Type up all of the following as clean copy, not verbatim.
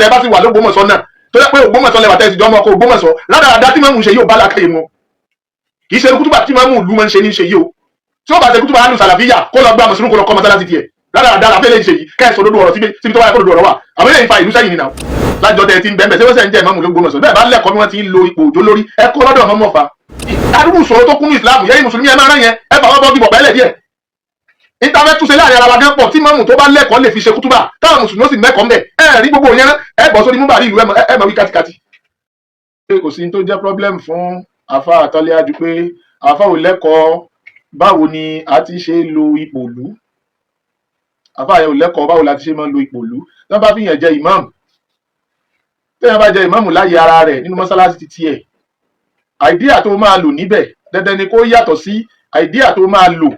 tẹ́ bá sì wà l'Ógbómọ̀ṣọ́ náà, tó yẹ pé Ògbómọ̀ṣọ́ lẹ́wà, tẹ́ sì jọ ọmọ ọkọ̀ Ògbómọ̀ṣọ́, rádaràda tí mọ̀mù ń ṣe yóò bá làákàyè mu. Kì í ṣe kútùbà tí mọ̀mù ìlú máa ń ṣe ní ṣe yìí o. Tí ó bá ṣe kútùbà ánù sàlàfíà, kó lọ gbé àmọ̀sínú, kó lọ kọ́ mọ́sálásí tiẹ̀. Rádaràda làfẹ́ lè ṣe yìí. Kẹ́ẹ̀sọ̀ lódò ọ̀rọ̀ síbi tó wáyé kó lódò ọ̀rọ̀ wà. Àwọn eléyìí fa ìlú sẹ́yìn nìyà. Lájọ tẹ ti ń bẹ́ẹ̀ bẹ́ẹ̀, ṣé wọ́n sẹ́ ń jẹ́ ìmọ̀mù l'Ógbómọ̀ṣọ́ bẹ́ẹ̀ bá lẹ́kọ̀ọ́ bí wọ́n ti ń lo ipò òjò lórí ẹ̀kọ́ lọ́dọ̀ mọ́mọ́ fa adúgbò sọ̀rọ̀ tó kúnnú ìsìlámù yẹ́yìn mùsùlùmí. Ẹ máa rán yẹn, ẹ fà wọ́n bọ́ bíbọ̀ pẹ́lẹ̀ díẹ̀. Ìtafẹ́ túnṣe láàrin ara wa gán pọ̀ tí mọ́mù tó bá lẹ́kọ̀ọ́ lè fi ṣe kútúbà, táwọn mùsùlùmí ó sì mẹ́kọ̀ọ́ ńbẹ̀. Ẹ rí gbogbo yẹn, ẹ bọ̀ sórí múbàrí ìlú, ẹ mọ̀ wí kátikáti. Kò sí tó jẹ́ problem fún àfa àtọ́lé ju pé àfa ò lẹ́kọ̀ọ́ báwo ni a ti ṣe lo ipò ìlú. Àfa yẹn ò lẹ́kọ̀ọ́ báwo la ti ṣe máa ń lo ipò ìlú. Tí wọ́n bá fi yàn jẹ ìmáàmù, téèyàn bá jẹ ìmáàmù láyé ara rẹ̀ nínú mọ́sálásí ti tiẹ̀, idea tó máa lò níbẹ̀ dandan ni kó yàtọ̀ sí idea tó máa lò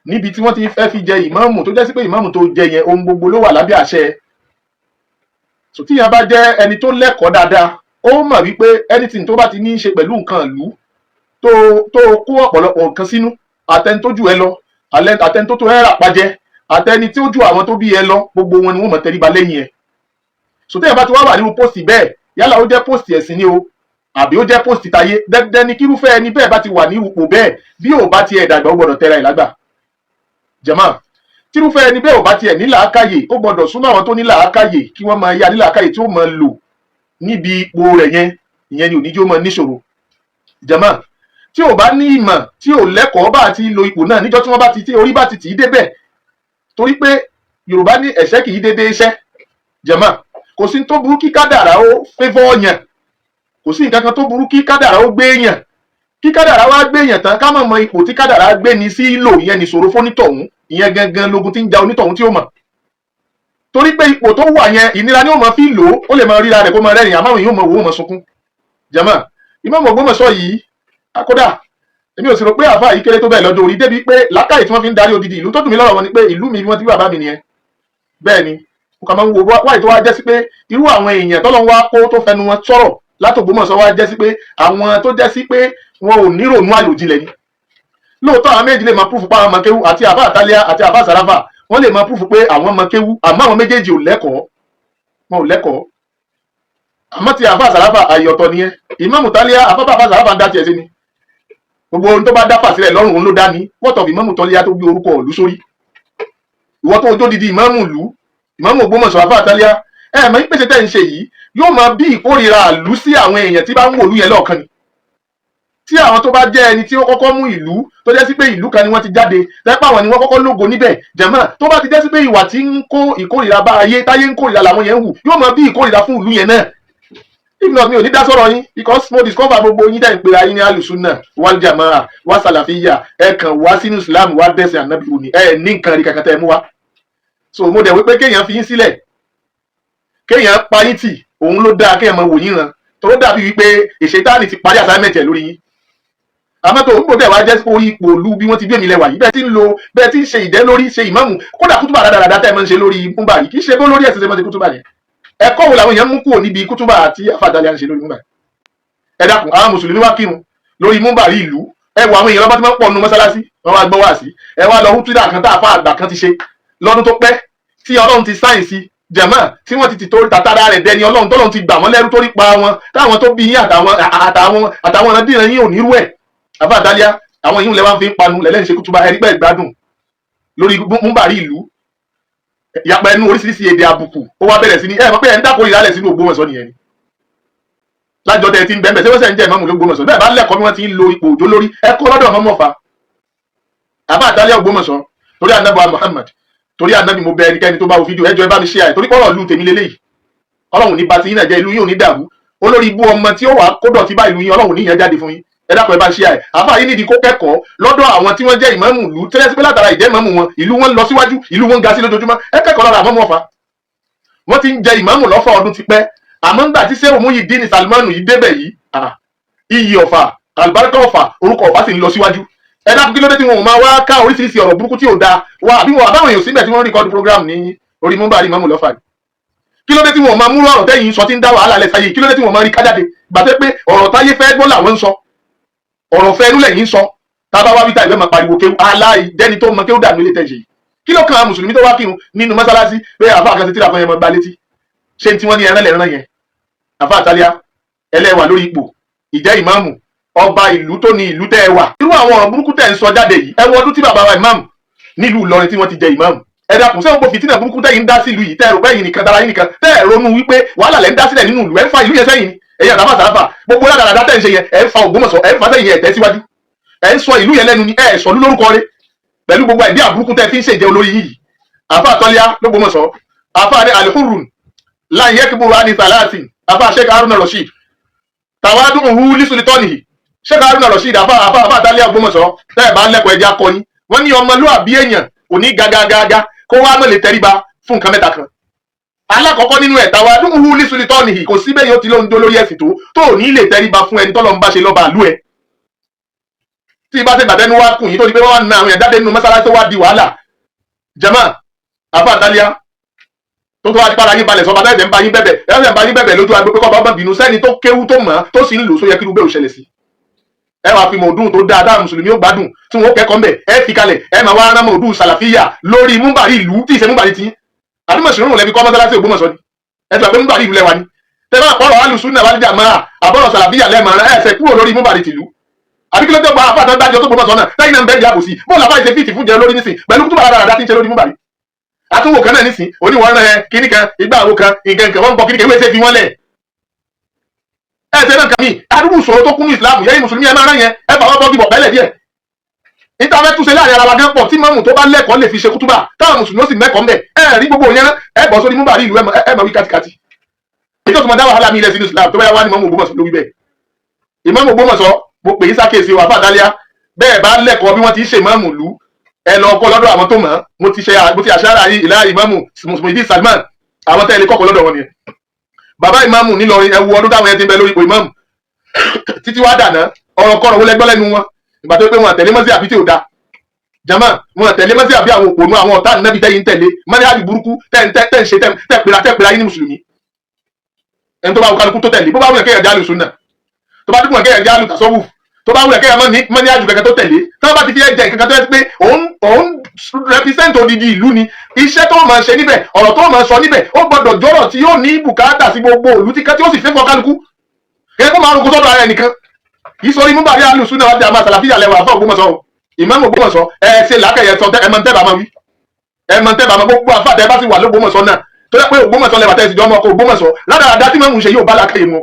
níbi tí wọ́n ti fẹ́ fi jẹ ìmáàmù, tó jẹ́ sí pé ìmáàmù tó jẹ yẹn, ohun gbogbo ló wà lábẹ́ àṣẹ. So tíyẹn bá jẹ́ ẹni tó lẹ́kọ̀ọ́ dáadáa, ó mọ̀ wípé anything tó bá ti ní í ṣe pẹ̀lú nǹkan ìlú, tó kó ọ̀pọ̀lọpọ̀ nǹkan sínú, àtẹni tó jù ẹ lọ, àtẹni tó tó ẹ rà pàjẹ, àtẹni tí ó ju àwọn tó bí ẹ lọ, gbogbo wọn ni wọ́n mọ̀ tẹríba lẹ́yìn ẹ. So téèyàn bá ti wá wà nínú post bẹ́ẹ̀, yálà ó jẹ́ post ẹ̀sìn ni o, àbí ó jẹ́ post tayé, dandan ni kírúfẹ́ ẹni bẹ́ẹ̀ bá ti wà ní ipò bẹ́ẹ̀, bí ò bá tiẹ̀ dàgbà, ó gbọ́dọ̀ tẹra ẹ̀ lágbà. Jàmáà, tírúfẹ́ ẹni bẹ́ẹ̀ ò bá tiẹ̀ ní làákàyè, ó gbọ́dọ̀ súnmọ́ àwọn tó ní làákàyè, kí wọ́n máa yá ní làákàyè tí ó máa lò níbi ipò rẹ̀ yẹn. Ìyẹn ni òníjó máa níṣòro. Jàmáà, tí ò bá ní ìmọ̀, tí ò lẹ́kọ̀ọ́ bá ti lo ipò náà, níjọ́ tí wọ́n bá ti tí orí bá ti tì í débẹ̀, torí pé Yorùbá ní ẹ̀ṣẹ́ kì í dédé iṣẹ́. Jàmáà, kò sí tó burú kí kádàrá ó favour yàn, kò sí nǹkan kan tó burú kí kádàrá ó gbé yàn. Kí kádàrá wá gbé yàn tán, ká má mọ ipò tí kádàrá gbé ni sí lò, ìyẹn nìṣòro fónítọ̀hún. Ìyẹn gangan logun tí ń ja onítọ̀hún tí ó mọ̀, torí pé ipò tó wà yẹn, ìnira ni ó mọ fi lò ó. Ó lè máa ríra rẹ̀ kó máa rẹ́rìn, àmọ́ àwọn èèyàn mọ̀ wò ó, mọ̀ sunkún. Jàmáà, Ìmáàmù Ògbómọ̀ṣọ́ yìí, akódà èmi ò sì rò pé àáfàá yìí kéré tó bẹ́ẹ̀ lọ́jọ́ orí débi pé làákàyè tí wọ́n fi ń darí odidi ìlú. Tó dùn mí lọ́rọ̀ wọn ni pé ìlú mi bí wọ́n ti bí bàbá mi nìyẹn. Bẹ́ẹ̀ ni mo kàn máa ń wo wáyé tó wá jẹ́ sí pé irú àwọn èèyàn tọ́lọ́ wá kó tó fẹnu wọn sọ̀rọ̀ látÒgbómọ̀ṣọ́ wá jẹ́ sí pé àwọn tó jẹ́ sí pé wọn ò nírònú àròjinlẹ̀ ni. Lóòótọ́, àwọn méjì lè máa prove pé àwọn ọmọ kéwú, àti àbá àtàlíà àti àbá sàráfà, wọ́n lè máa prove pé àwọn ọmọ kéwú, àmọ́ àwọn méjèèjì ò lẹ́kọ̀ọ́, wọn ò lẹ́kọ̀ọ́. Àmọ́ ti àbá sàráfà, àyè ọ̀tọ̀ nìyẹn. Ìmáàmù tálíà, àbábà àbá sàráfà ń dá tiẹ̀ sí ni. Gbogbo ohun tó bá dá fà sílẹ̀ lọ́rùn òun ló dá ní. What of ìmáàmù tọ́líà tó gbé orúkọ ìlú sórí? Ìwọ tó jó didi ìmáàmù ìlú, ìmáàmù Ògbómọ̀ṣọ́, àbá àtàlíà, ẹ mọ̀ ìpèsè tẹ́ ń ṣe yìí yóò máa bí ìkórìíra ìlú sí àwọn èèyàn tí bá ń wòlú yẹn lọ́ọ̀kan ni. Tí àwọn tó bá jẹ́ ẹni tí ó kọ́kọ́ mú ìlú, tó jẹ́ sí pé ìlú kan ni wọ́n ti jáde, tẹ́pẹ́ àwọn ni wọ́n kọ́kọ́ lógo níbẹ̀, jẹ̀mọ́, tó bá ti jẹ́ sí pé ìwà tí ń kó ìkórìíra bá ayé táyé ń kórìíra làwọn yẹn ń hù, yóò máa bí ìkórìíra fún ìlú yẹn náà. If not, mi ò ní dá sọ̀rọ̀ yín, because mo discover gbogbo yín dẹ̀ ń pera yín ní alùsùnà wal jamaa wá sàlàfíyà. Ẹ kàn wá sínú Islam, wá dẹ́sẹ̀ ànábì òní, ẹ ní nǹkan rí kankan tẹ́ ẹ mú wá. So mo dẹ̀ wípé kéèyàn fi yín sílẹ̀, kéèyàn pa yín tì, òun ló dáa. Kéèyàn máa wò yín ràn tó dàbí wípé ìṣètánì ti parí assignment ẹ̀ lórí yín. Àmọ́ tó ń gbọ́dọ̀ wá jẹ́ orí ipò òlu bí wọ́n ti gbé mi lẹ́wà yìí, bẹ́ẹ̀ tí ń lo, bẹ́ẹ̀ tí ń ṣe ìdẹ́ lórí ṣe ìmáàmù, kódà kútùbà dáadáa tẹ́ ẹ máa ń ṣe lórí múbà yìí, kì í ṣe bó lórí ẹ̀sìn ṣe máa ń ṣe kútùbà yẹn. Ẹ̀kọ́ wo làwọn èèyàn mú kúrò níbi kútùbà àti àfàdálẹ̀ à ń ṣe lórí múbà? Ẹ dákun, àwọn mùsùlùmí wá kírun lórí múbà rí ìlú, ẹ wo àwọn èèyàn lọ́ba tí wọ́n pọ̀ nínú mọ́sálásí, wọ́n wá gbọ́ wá sí. Ẹ wá lọ hútúdà kan tá àfa àgbà kan ti ṣe lọ́dún tó pẹ́, tí Ọlọ́run ti sáyẹ̀nsì jẹ̀mọ́, tí wọ́n ti ti torí tàtàrà rẹ̀ dẹni Ọlọ́run, tọ́lọ́run ti gbà wọ́n lẹ́rú torí pa wọn, táwọn tó bí yín àtàwọn ọ̀nàdìrán yín ò nírú ẹ̀. Àbá àdálíà, àwọn yìí ń lẹ́wọ́n fi ń panu lẹ́lẹ́yìn ṣe kútúbà. Ẹ̀rí pẹ́ ìgbádùn lórí múbàrí ìlú, ìyapa ẹnu, oríṣiríṣi èdè àbùkù, ó wá bẹ̀rẹ̀ sí ní ẹ mọ̀ pé ẹ̀ ń dákò ìrálẹ̀ sínú Ògbómọ̀ṣọ́ nìyẹn ni. Lájọ tẹ̀ tí ń bẹ́ẹ̀, ṣé wọ́n sẹ́ ń jẹ́ ìmáàmù l'Ógbómọ̀ṣọ́ bẹ́ẹ̀ bá lẹ́kọ̀ọ́ bí wọ́n ti ń lo ipò òjò lórí ẹ̀kọ́ lọ́dọ̀ mọ́mọ́ fa àbá àdálíà Ògbómọ̀ṣọ́. Torí ànábì Muhammad, torí ànábì, mo bẹ ẹnikẹ́ni tó bá wo fídíò, ẹjọ́ ẹ bá mi share ẹ̀, torí pọ́rọ̀ ìlú tèmi lélẹ́yìí. Ọlọ́run ní bá ti yín náà jẹ́, ìlú yín ò ní dàrú. Olórí ibú ọmọ tí ó wà kó dọ̀tí bá ìlú yín, Ọlọ́run ní ìyẹn jáde fún yín. Ẹ dákun, ẹ bá ń share ẹ̀. Àfáà yìí nídìí kó kẹ́kọ̀ọ́ lọ́dọ̀ àwọn tí wọ́n jẹ́ ìmáàmù ìlú tẹ́lẹ̀ sí pé látara ìjẹ́ ìmáàmù wọn, ìlú wọn lọ síwájú, ìlú wọn ga sí lójoojúmọ́. Ẹ kẹ́kọ̀ọ́ lára àmọ́ Ọ̀fà. Wọ́n ti ń jẹ ìmáàmù lọ́fà ọdún ti pẹ́, àmọ́ ńgbà tí Sẹ́wọ̀n Muyideen Salmanu yìí débẹ̀ yìí, iyì Ọ̀fà, àlùbáríkà Ọ̀fà, orúkọ Ọ̀fà sì ń lọ síwájú. Ẹ dákun, kí ló dé tí wọn ò máa wá ká oríṣiríṣi ọ̀rọ̀ burúkú tí ò dáa wá? Àbí wọn àbáwọn èèyàn síbẹ̀ tí wọ́n ń record program ní orí múbàrí ìmáàmù lọ́fà yìí? Kí ló dé tí wọn máa múrò ọ̀rọ̀ tẹ́yìn sọ tí ń dá wàhálà lẹ̀ sáyé? Kí ló dé tí wọn máa rí kájáde gbàtẹ́ pé ọ̀rọ̀ táyé fẹ́ gbọ́ làwọn ń sọ, ọ̀rọ̀ fẹ́ inú lẹ́yìn ń sọ? Tábà wá wíta ìwé máa pariwo kéwú, aláìdẹ́ni tó mọ kéwú dànù ilé tẹ̀sí yìí. Kí ló kan mùsùlùmí tó wá kírun nínú mọ́sálásí pé àfa àkànṣe tíra kan yẹn máa gba létí? Ṣé tí wọ́n ní ẹran lẹ́ran yẹn? Àfa àtàlíà ẹlẹ́wà lórí ipò ìjẹ́ ìmáàmù ọba ìlú tó ní ìlú tẹ́ ẹ wà. Irú àwọn ọ̀rọ̀ burúkú tẹ́ ń sọ jáde yìí, ẹ wo ọdún tí bàbá wa ìmáàmù nílùú Ìlọrin tí wọ́n ti jẹ ìmáàmù. Ẹ dákun, sẹ́wọ̀n gbọ́ fìtínà burúkú tẹ́yìn ń dá sílùú yìí, tẹ́ ẹ rò pé ẹ̀yin nìkan dára yín nìkan, tẹ́ ẹ ronú wípé wàhálà lẹ́ ń dá sílẹ̀ nínú ìlú, ẹ ń fa ìlú yẹn sẹ́yìn ni. Ẹ̀yin àtàfà sàráfà, gbogbo ládàradà tẹ́ ń ṣe yẹn, ẹ ń fa Ògbómọ̀ṣọ́, ẹ ń fa sẹ́yìn, ẹ̀ tẹ́ síwájú, ẹ ń sọ ìlú yẹn lẹ́nu ni, ẹ sọ lórúkọ rẹ̀ pẹ̀lú gbogbo àìdí àbúrúkú tẹ́ fi ń ṣèjẹ́ olórí yìí. Àfa àtọ́líà l'Ógbómọ̀ṣọ́, àfa ní alihurun láyé kíkúrú á ní sàláàtì. Àfa Sheikh Haruna Rasheed tàwádùn hu lísùlítọ́nì. Sheikh Haruna Rasheed, àfa àtàlíà Ògbómọ̀ṣọ́, tẹ́ ẹ̀ bá lẹ́kọ̀ọ́ ẹja kọyín. Wọ́n ní ọmọlúàbí èèyàn kò ní gàgàgàgà kó wá mọ̀ lè tẹríba fún nǹkan mẹ́ta kan. Alákọ̀ọ́kọ́ nínú ẹ̀, tàwádùn hu lísùlítọ́nì, kò sí bẹ́ẹ̀ yóò ti lóhun tó lórí ẹ̀sìn tó ní lè tẹríba fún ẹni tọ́lọ́ ń bá ṣe lọ́ba àlú ẹ̀. Tí ibà ṣe gbàtẹ́nu wá kùn yín tó di pé wọ́n wá na àwọn èèyàn jáde nínú mọ́sálásí tó wá di wàhálà jama. Àfa àtàlíà tó wá di para yín balẹ̀ sọba tẹ́sẹ̀ ń bá yín bẹ̀bẹ̀, ẹ̀sẹ̀ ń bá yín bẹ̀bẹ̀ lójú agbo pé kọ́ bá bínú sẹ́ni tó kéwú tó mọ̀ tó sì ń lò sóyẹ kí irú bẹ́ẹ̀ ò ṣẹlẹ̀ sí. Ẹ wàá fi mọ̀ọ́dún tó dáa dáa mùsùlùmí ó gbádùn tí wọ́n kẹ́kọ̀ọ́ mbẹ̀, ẹ fi kalẹ̀, ẹ máa wá rán mọ̀ọ́dún sàlàfíà lórí múbàrí ìlú tí ìṣe múbàrí tí àbí mọ̀sùlùmí lẹ́bi kọ́ mọ́sálásí Ògbómọ̀ṣọ́ ni. Ẹ ti wà pé múbàrí ìlú lẹ́wà ni tẹ bá pọ̀rọ̀ alùsùn náà wálé jàmáà àbọ̀rọ̀ sàlàfíà lẹ́ẹ̀mọ̀ ẹ̀sẹ̀ kúrò lórí múbàrí tìlú. Àbí kí ló dé gba àfáà tán dájọ́ tó Gbómọ̀ṣọ́ náà lẹ́yìn náà ń bẹ́ẹ̀ di àbòsí bóun làbá ìṣe fíìtì fún jẹ lórí nísìn pẹ̀lú kútùbà dáradára tí ń ṣe lórí múbàrí àtúwò kan náà nísìn oníwọ̀n rẹ̀ kíní kan ìgbà àwo kan nǹkan nǹkan wọ́n ń bọ kíní kan ìwé ṣe fi wọ́n lẹ̀. Ẹ ṣe náà kàn mí adúgbò sọ̀rọ̀ tó kún ní ìsìlámù yẹ́yìn mùsùlùmí ẹ máa rán yẹn, ẹ fà wọ́n bọ́gì bọ̀ pẹ́lẹ̀ díẹ̀. Níta fẹ́ túnṣe láàrin ara wa gán pọ̀ tí mọ́mù tó bá lẹ́kọ̀ọ́ lè fi ṣe kútúbà táwọn mùsùlùmí ó sì mẹ́kọ̀ọ́ ńbẹ̀. Ẹ rí gbogbo yẹn, ẹ bọ̀ sórí múbàrí ìlú, ẹ mọ̀ wí kátikáti. Èyí tó tún mọ̀ dá wàhálà mi ilẹ̀ sínú ìsìlámù tó bá yá wá ní mọ́mù Ògbómọ̀ṣọ́ lórí bẹ́ẹ̀. Ìmáàmù Ògbómọ̀ṣọ́, mo pè yín sákèsí o. Àfáà Dálíà, bẹ́ẹ̀ bá lẹ́kọ̀ọ́ bí wọ́n ti ṣe ìmáàmù ìlú, ẹ lọ kọ́ lọ́dọ̀ àwọn tó mọ̀ ọ́. Mo ti ṣe, mo ti àṣàrà yìí ìlà ìmáàmù Muhyiddin Salman, àwọn tẹ́lẹ̀ kọ́kọ́ lọ́dọ̀ wọn nìyẹn. Bàbá ìmáàmù nílọrin, ẹ wo ọdún táwọn yẹn ti ń bẹ lórí ipò ìmáàmù títí wá dànà. Ọ̀rọ̀ kọ̀rọ̀ wọlé gbọ́ lẹ́nu wọn ìgbà tó pé wọn àtẹ̀lé mọ́sí àbí tí ò da jama, wọn àtẹ̀lé mọ́sí àbí àwọn òpònú àwọn ọ̀tá nẹ́bí tẹ́yìn tẹ̀lé mọ́ní àbí burúkú tẹ́ ń ṣe tẹ́ pera yín ní mùsùlùmí. Ẹni tó bá wù kálukú tó tẹ̀lé, bó bá wù kéèyàn jálù súnà, tó bá dúpọ̀ kéèyàn jálù tasọ́wù, tó bá wù kéèyàn mọ́ ní àjù kankan tó tẹ̀lé, tó bá ti fi ẹ jẹ nǹkan kan tó yẹ pé òun represent odidi ìlú ni, iṣẹ́ tó máa ṣe níbẹ̀, ọ̀rọ̀ tó máa sọ níbẹ̀, ó gbọ́dọ̀ jọ́rọ̀ tí yóò ní bùkátà sí gbogbo ìlú tí ó sì fẹ́ fọ́ kálukú kẹ́ kó máa roko sọ́dọ̀ ara ẹnìkan. Kì í sọ imú bàrí alùsùn náà wájú àmà sàlàfíà lẹ́wọ̀. Àfọ̀ Ògbómọ̀ṣọ́, ìmáàmù Ògbómọ̀ṣọ́, ẹ ṣe làákàyè sọ, ẹ mọ̀ tẹ́ bá máa wí, ẹ mọ̀ tẹ́ bá máa gbogbo àfà tẹ́ bá sì wà lÓgbómọ̀ṣọ́ náà tó yẹ pé Ògbómọ̀ṣọ́ lẹ́wà tẹ́ sì jọ ọmọ ọkọ̀ Ògbómọ̀ṣọ́. Ládàradà tí màmú ń ṣe yóò bá làákàyè mu.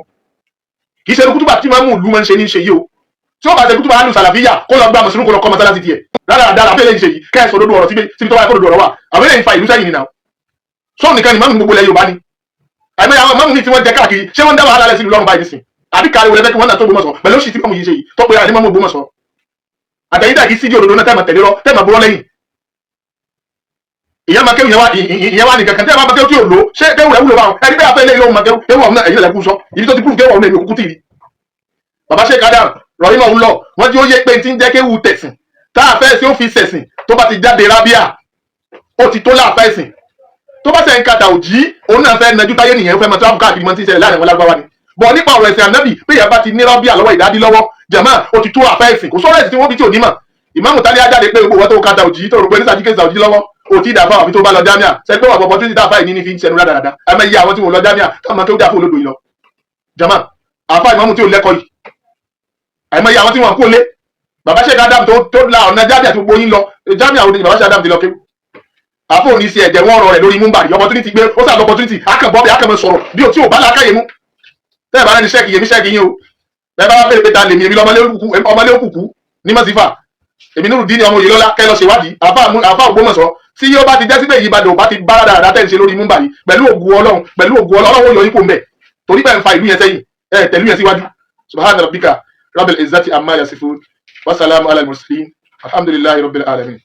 Kì í ṣe kútùbà tí màmú ìlú máa ń ṣe ní ṣe yìí o. Tí ó bá ṣe kútùbà alù sàlàfíà, kó lọ gba mùsùlùmí, kó lọ kọ́ mọ́sálásí tiẹ̀. Ládàradà làbẹ́ lè ṣe yìí kẹ́ ẹ̀ sọ òdodo ọ̀rọ̀ síbi tó wáyé kó òdodo ọ̀rọ̀ wà. Àwọn eléyìí fa ìlú sẹ́yìn nìyà. Sọ́ọ̀ nìkan ni màmú gbogbo ilẹ̀ Yorùbá ni àìmọye àwọn màmú mi tí wọ́n jẹ káàkiri. Ṣé wọ́n ń dá wàhálà lẹ́sìn lọ́rùn báyìí nísìn? Àbí kárí wọlé fẹ́ kí wọ́n náà tó Ògbómọ̀ṣọ́ pẹ̀lú òṣì tí màmú yìí ṣe yìí tó pe àní màmú Ògbómọ̀ṣọ́ àtẹ̀yìntà kì í sídìí òdodo náà tẹ́ máa tẹ̀lé rọ, tẹ́ máa bọ́ lẹ́yìn. Ìyẹn máa kéwù, ìyẹn wá nìkan kan tẹ́ ẹ bá máa kéwù tí ò lò ṣé kéwù rẹ̀ wúlò báwọn ẹni bẹ́ẹ̀ afẹ́ ilé ìlú máa kéwù kéwù ọ̀hún náà. Ẹ̀yìn lẹ́kùn sọ ibi tó ti kúrú kéwù ọ̀hún náà, èmi òkúkú tì rí. Bàbá Sheikh Adam rọ̀yìnmọ̀ ń lọ, wọ́n jí ó yé pé tí ń jẹ́ kéwù tẹ̀sìn tá a fẹ́ sí ó fi sẹ̀sìn, tó bá ti jáde rábíà ó ti tó láàfẹ́ ẹ̀sìn, tó bá sẹ̀ ń kàtà òjì òun náà fẹ́ najú táyé nìyẹn, ó fẹ́ máa tíráfù káàkiri mọ́ tí ń ṣẹlẹ̀ láàrin wọn lágbáwá ni bọ̀ nípa ọ̀rọ̀ ẹ̀sìn ànábì pé ìyá bá ti ní rábíà lọ́wọ́, ìdádí lọ́wọ́ jẹ̀mọ́, ó ti tó àfẹ́ ẹ̀sìn. Kò sọ̀rọ̀ ẹ̀sìn tí wọ́n bí tí ò ní mọ̀. Ìmáàmù tálẹ́ ajáde pé gbogbo wọn tó kàtà òjì tó rò pé ní sàdíkèsì òjì lọ́wọ́ ò tí ì dàfà àfi tó bá lọ jámíà sẹ́gbẹ́ wà bọ̀bọ̀ tó ti dàfà ìní ní fi ń ṣẹnu rádaràda. Àmọ́ iye àwọn tí wọ́n lọ jámíà táwọn máa tó dà fún olódò yìí lọ jama, àfa ìmáàmù tí ò lẹ́kọ̀ọ́ yìí, àìmọ̀ iye àwọn tí wọ́n kó lé bàbá Sheikh Adam tó la ọ̀nà jámíà tí gbogbo yín lọ jámíà òde ni bàbá Sheikh Adam ti lọ kéwù. Àfọ òní ṣe ẹ̀jẹ̀ wọn ọ̀rọ̀ rẹ̀ lórí múmbàrí opportunity gbé ó sàlọ opportunity akànbọ̀ bí akànmọ̀ sọ̀rọ̀ bí o tí ò bá làákàyè mú. Tẹ́ẹ̀ bá rẹ́ni ṣẹ́ẹ̀kì yèmí ṣẹ́ẹ̀kì yín o. Bẹ́ẹ̀ bá wá bẹ̀rẹ̀ pé ta lèmi, èmi lọ́mọlé òkùnkù ní mọ́sífà, èmi nínú dín ní ọmọ Òyìnlọ́lá kẹ́ lọ ṣèwádìí. Àfa Ògbómọ̀ṣọ́ tí yóò bá ti jẹ́ síbẹ̀ yìí Ìbàdàn ò bá ti bá dáadáa tẹ́ ń ṣe lórí múmbàrí pẹ̀lú ògùn Ọlọ́run, pẹ̀lú ògùn Ọlọ́run, ó yọ yín kó ń bẹ̀ torí bẹ́ẹ̀ ń fa ìlú yẹn sẹ́yìn, ẹ̀ tẹ̀lú yẹn síwájú. Subhana rabbika rabbil izzati amma yasifun wa salamu ala al-mursalin, alhamdulillahi rabbil alamin.